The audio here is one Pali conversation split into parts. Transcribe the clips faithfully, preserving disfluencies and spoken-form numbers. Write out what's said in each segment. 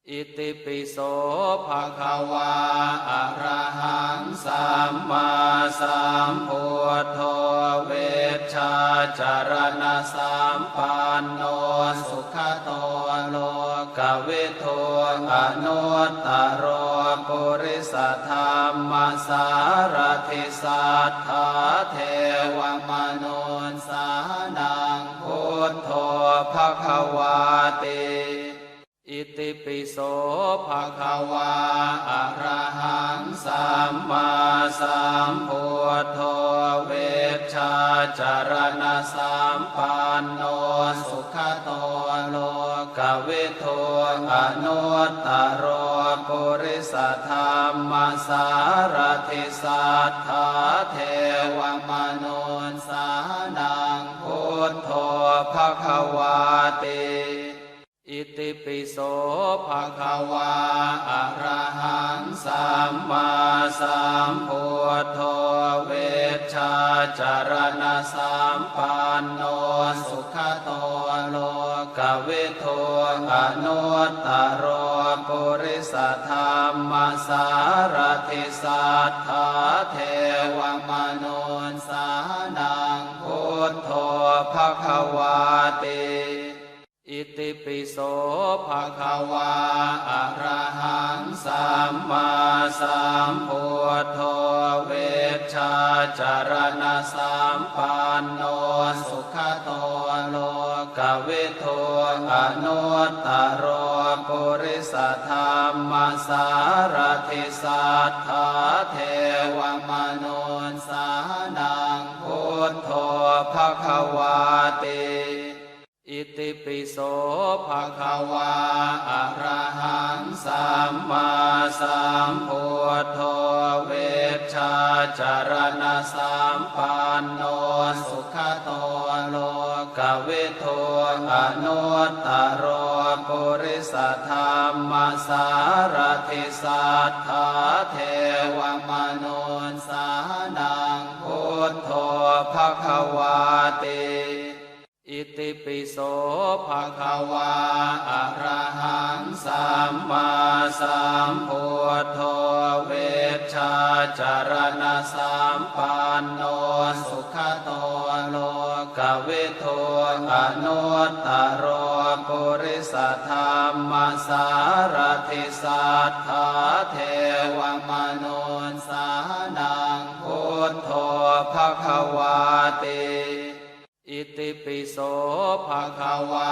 Itipi so bhagavā arahaṃ sammāsambuddho vijjācaraṇasampanno sugato lokavidū anuttaro purisadammasārathi satthā devamanussānaṃ buddho bhagavāti. Itipi so bhagavā arahaṃ sammāsambuddho vijjācaraṇasampanno sugato lokavidū anuttaro purisadammasārathi satthā devamanussānaṃ buddho bhagavāti. Itipi so bhagavā arahaṃ sammāsambuddho vijjācaraṇasampanno sugato lokavidū anuttaro purisadammasārathi satthā devamanussānaṃ buddho bhagavāti. Itipi so bhagavā arahaṃ sammāsambuddho vijjācaraṇasampanno sugato lokavidū anuttaro purisadammasārathi satthā devamanussānaṃ buddho bhagavāti. Itipi so bhagavā arahaṃ sammāsambuddho vijjācaraṇasampanno sugato lokavidū anuttaro purisadammasārathi satthā devamanussānaṃ buddho bhagavāti. Itipi so bhagavā arahaṃ sammāsambuddho vijjācaraṇasampanno sugato lokavidū anuttaro purisadammasārathi satthā devamanussānaṃ buddho bhagavāti. Itipi so bhagavā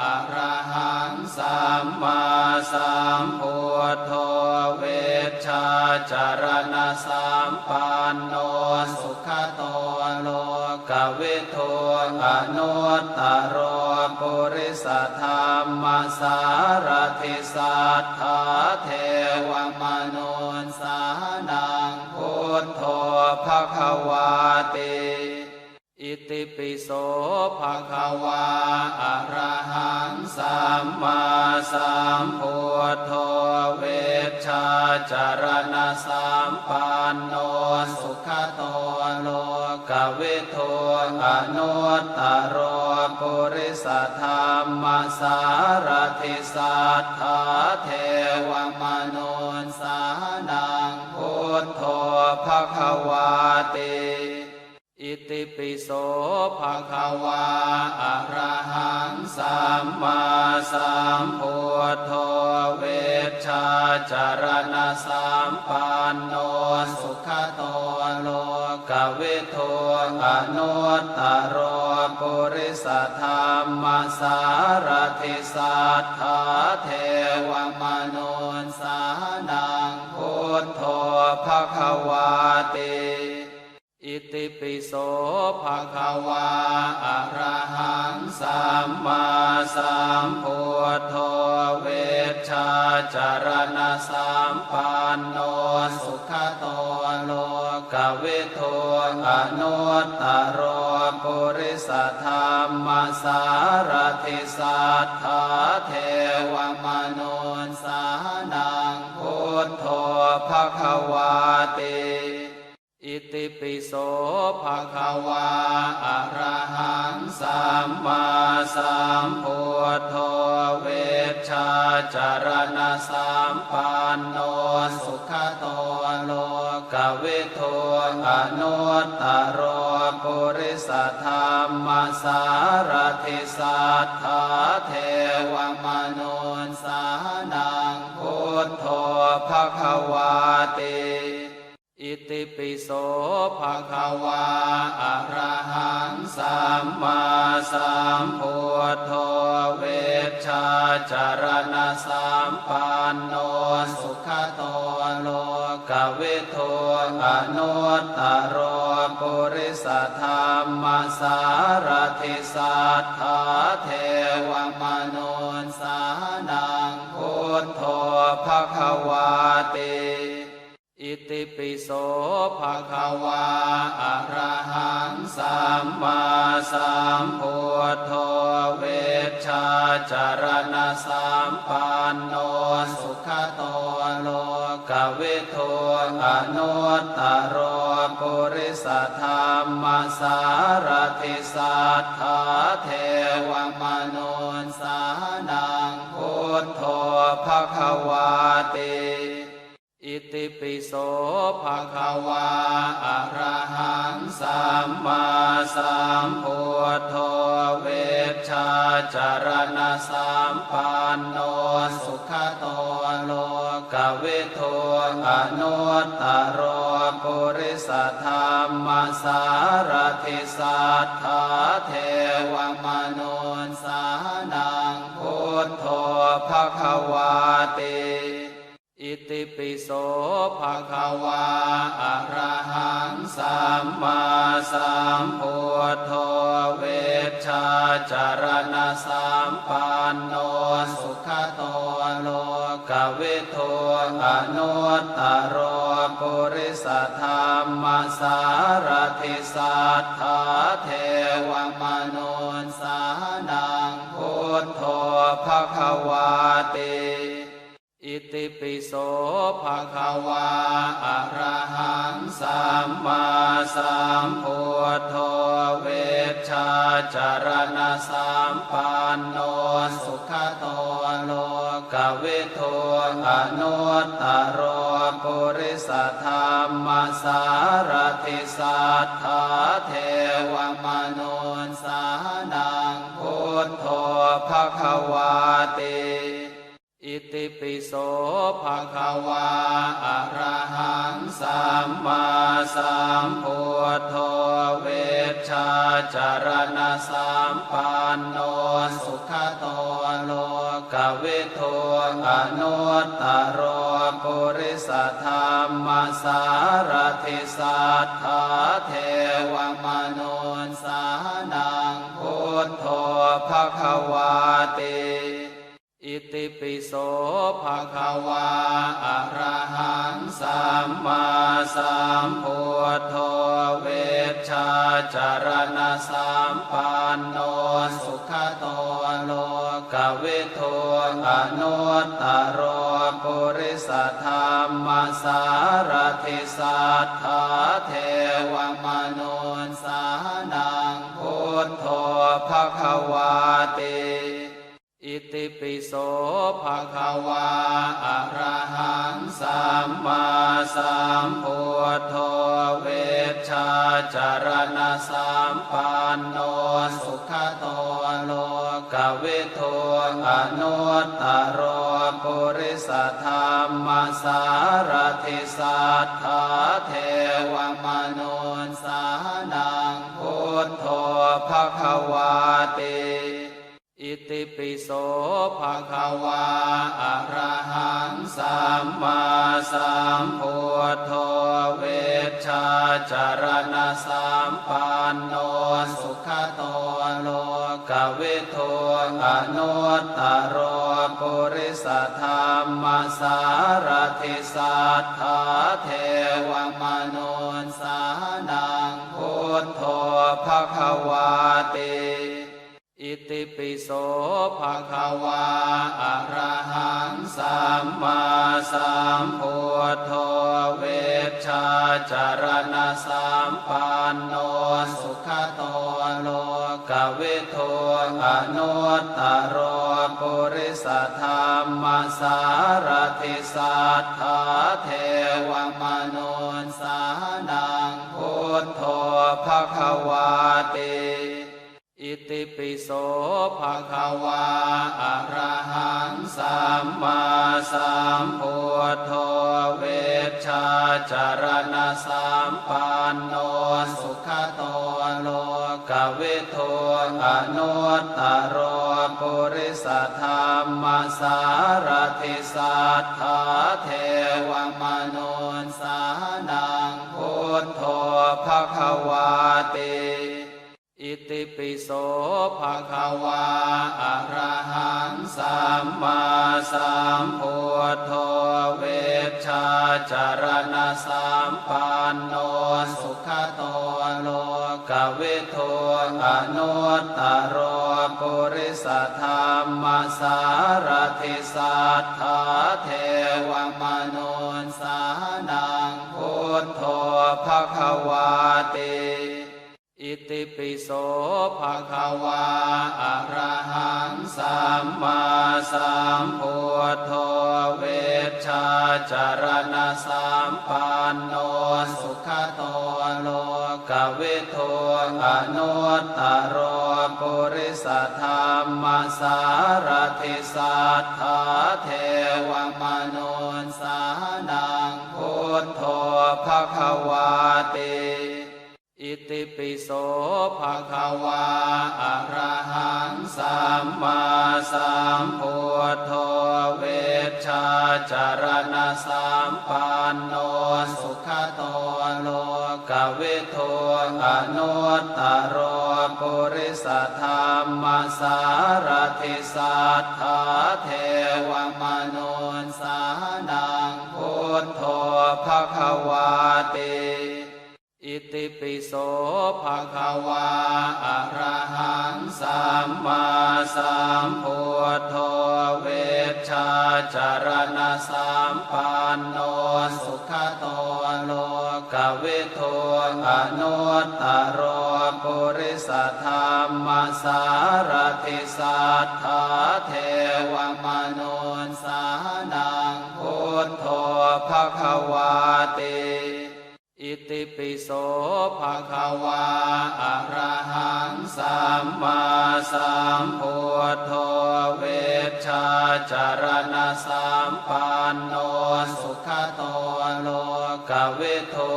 arahaṃ sammāsambuddho vijjācaraṇasampanno sugato lokavidū anuttaro purisadammasārathi satthā devamanussānaṃ buddho bhagavāti. Itipi so bhagavā arahaṃ sammāsambuddho vijjācaraṇasampanno sugato lokavidū anuttaro purisadammasārathi satthā devamanussānaṃ buddho bhagavāti. Itipi so bhagavā arahaṃ sammāsambuddho vijjācaraṇasampanno sugato lokavidū anuttaro purisadammasārathi satthā devamanussānaṃ buddho bhagavāti. Itipi so bhagavā arahaṃ sammāsambuddho vijjācaraṇasampanno sugato lokavidū anuttaro purisadammasārathi satthā devamanussānaṃ buddho bhagavāti. Itipi so bhagavā arahaṃ sammāsambuddho vijjācaraṇasampanno sugato lokavidū anuttaro purisadammasārathi satthā devamanussānaṃ buddho bhagavāti. Itipi so bhagavā arahaṃ sammāsambuddho vijjācaraṇasampanno sugato lokavidū anuttaro purisadammasārathi satthā devamanussānaṃ buddho bhagavāti. Itipi so bhagavā arahaṃ sammāsambuddho vijjācaraṇasampanno sugato lokavidū anuttaro purisadammasārathi satthā devamanussānaṃ buddho bhagavāti. Itipi so bhagavā arahaṃ sammāsambuddho vijjācaraṇasampanno sugato lokavidū anuttaro purisadammasārathi satthā devamanussānaṃ buddho bhagavāti. Itipi so bhagavā arahaṃ sammāsambuddho vijjācaraṇasampanno sugato lokavidū anuttaro purisadammasārathi satthā devamanussānaṃ buddho bhagavāti. Itipi so bhagavā arahaṃ sammāsambuddho vijjācaraṇasampanno sugato lokavidū anuttaro purisadammasārathi satthā devamanussānaṃ buddho bhagavāti. Itipi so bhagavā arahaṃ sammāsambuddho vijjācaraṇasampanno sugato lokavidū anuttaro purisadammasārathi satthā devamanussānaṃ buddho bhagavāti. Itipi so bhagavā arahaṃ sammāsambuddho vijjācaraṇasampanno sugato lokavidū anuttaro purisadammasārathi satthā devamanussānaṃ buddho bhagavāti. Itipi so bhagavā arahaṃ sammāsambuddho vijjācaraṇasampanno sugato lokavidū anuttaro purisadammasārathi satthā devamanussānaṃ buddho bhagavāti. Itipi so bhagavā arahaṃ sammāsambuddho vijjācaraṇasampanno sugato lokavidū anuttaro purisadammasārathi satthā devamanussānaṃ buddho bhagavāti. Itipi so bhagavā arahaṃ sammāsambuddho vij vijjācaraṇasampanno sugato lokavidū anuttaro purisadammasārathi satthā devamanussānaṃ buddho bhagavāti. Itipi so bhagavā arahaṃ sammāsambuddho vijjācaraṇasampanno sugato lokavidū anuttaro purisadammasārathi satthā devamanussānaṃ buddho bhagavāti. Itipi so bhagavā arahaṃ sammāsambuddho vijjācaraṇasampanno sugato lokavidū anuttaro purisadammasārathi satthā devamanussānaṃ buddho bhagavāti. Itipi so bhagavā arahaṃ sammāsambuddho vijjācaraṇasampanno sugato lokavidū anuttaro purisadammasārathi satthā devamanussānaṃ buddho bhagavāti. Itipi so bhagavā arahaṃ sammāsambuddho vijjācaraṇasampanno sugato lokavidū anuttaro purisadammasārathi satthā devamanussānaṃ buddho bhagavāti. Itipi so bhagavā arahaṃ sammāsambuddho vijjācaraṇasampanno sugato lokavidū anuttaro purisadammasārathi satthā devamanussānaṃ buddho bhagavāti. Itipi so bhagavā arahaṃ sammāsambuddho vijjācaraṇasampanno sugato lokavidū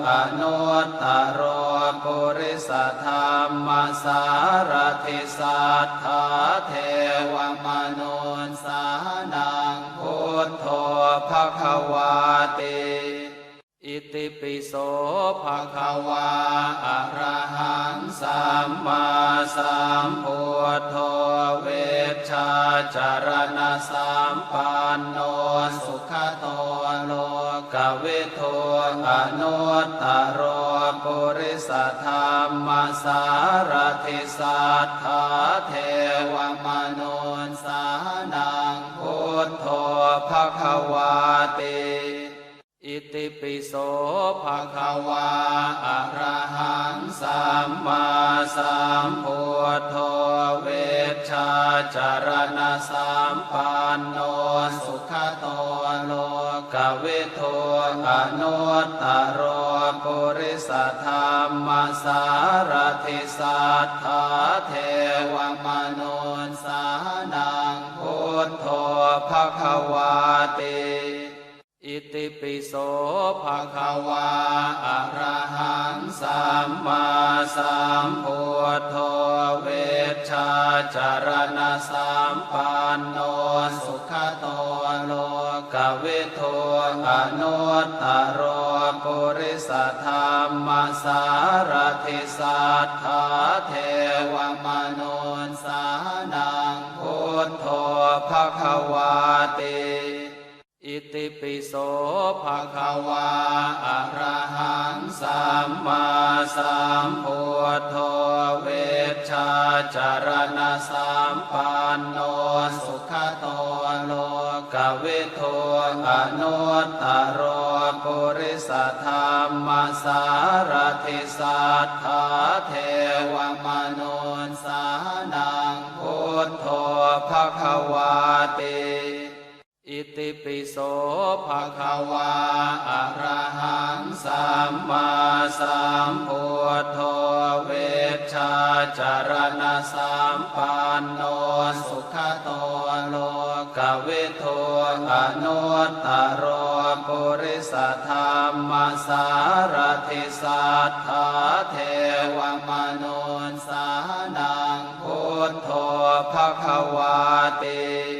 anuttaro purisadammasārathi satthā devamanussānaṃ buddho bhagavāti. Itipi so bhagavā arahaṃ sammāsambuddho vijjācaraṇasampanno sugato lokavidū anuttaro purisadammasārathi satthā devamanussānaṃ buddho bhagavāti. Itipi so bhagavā arahaṃ sammāsambuddho vijjācaraṇasampanno sugato lokavidū anuttaro purisadammasārathi satthā devamanussānaṃ buddho bhagavāti. Itipi so bhagavā arahaṃ sammāsambuddho vijjācaraṇasampanno sugato lokavidū anuttaro purisadammasārathi satthā devamanussānaṃ buddho bhagavāti. Itipi so bhagavā arahaṃ sammāsambuddho vijjācaraṇasampanno sugato loka vidū anuttaro purisadammasārathi satthā devamanussānaṃ buddho bhagavāti. Itipi so bhagavā arahaṃ sammāsambuddho vijjācaraṇasampanno sugato lokavidū anuttaro purisadammasārathi satthā devamanussānaṃ buddho bhagavāti.